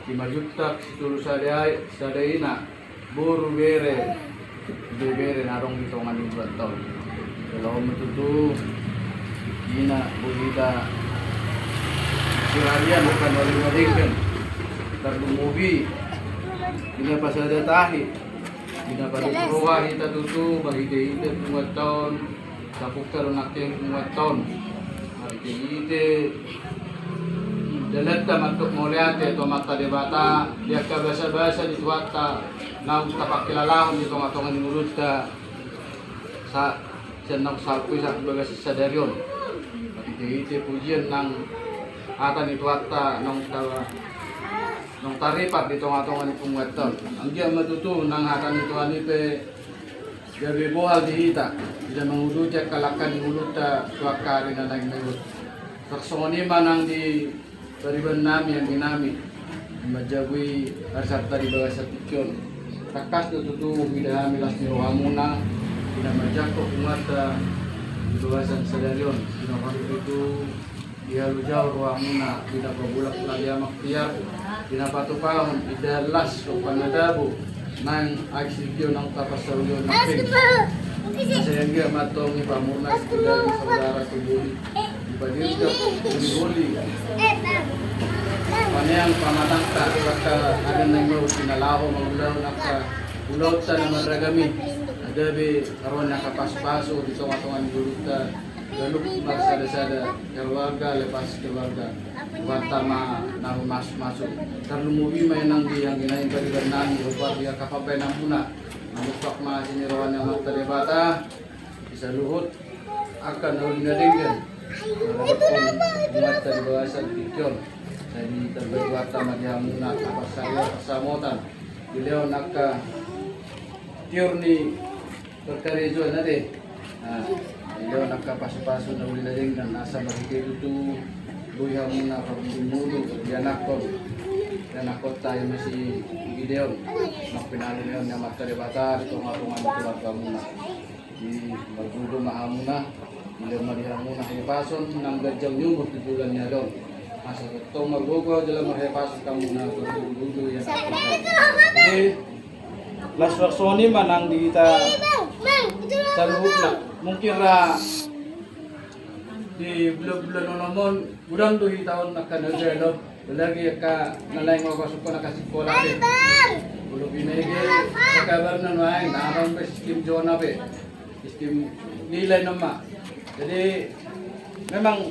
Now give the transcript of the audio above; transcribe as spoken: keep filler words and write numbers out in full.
Simanjuntak, situlu sada, sada ina, boru, bere, ibebere na adong di tonga ni ulaonta on. Jala on ma tutu ina boru, ita sirarian angka na uli na denggan, tarlumobi ina pasada tahi, ina padohot roha hita tutu marhitehite punguanta on. Tapungka do nangkin punguanta on marhitehite dalanta mandok mauliate tu Amanta Debata di angka basabasa ni Tuhanta naung tapangkilalahon di tongatonga ni ngolunta sa-, sian naung salpu i sahat tu bagasan sadari on. Marhitehite pujian nang hata ni Tuhanta naung ta-, naung taripat di tongatonga ni punguanta on. Anggiat ma tutu nang hata ni Tuhan i pe gabe bohal di hita, di na manguduti angka langka ni ngolunta tu angka ari na naeng mewot. Tarsongon i ma nang di pariban nami, anggi nami, na manjabui arsanta di bagasan tingki on. Tangkas do tutu huida hami las ni rohamuna di na manjangkon punguanta di bagasan sadari on. Di na parlu tutu dihalujaon rohamuna, di na pabolak na liamak tiar, di na patupahon indahan las dohot panatabu nang aek sitio naung tapasaulihon nangkin. Asa anggiat ma antong i pamurnas di daging, saudara tu bohi, di padirgap holiholi paneang pamatangta tu angka ari na naeng mewot, di na laho mangulahon angka ulaonta na marragam i, na gabe haroro ni angka pasupasu di tongatonga ni ngolunta ganup marsadasada, keluarga lepas keluarga. Huhata ma na mamasumasu. Tarlumobi ma i nang di anggi nami pariban nami, hombar di angka pambahenanmuna. Manumpak ma asi ni roha ni Amanta Debata di saluhut angka na uli na denggan na mangadophon punguanta di bagasan tingki on. Sai ditambai Tuhanta ma di hamuna angka parsarion, parsamotan, dilehon angka tiur ni parkarejoan ate. Nah, dilehon angka pasupasu na uli na denggan, asa marhite tutu boi hamuna parbudulbudul, dianakhon, dianakkonta i ma si Gideon, na pinalehon ni Amanta Debata di tongatonga ni keluargamuna. Di margogo ma hamuna, dilehon ma di hamuna hahipason nang ganjang ni umur di bulan ni ari on. Asa tongtong margogo jala marhahipason hamuna, margogo ia. Jadi, las suar soni ma nang di hita saluhutna. Mungkin ra di bulan-bulan onom on, godang do hita on angka na jalo. Apalagi angka na lain, nggo sungkun angka sikola be. Molo binege angka kabar na nuaeng, na adong be sistem zona be. Sistem nilai nama. Jadi memang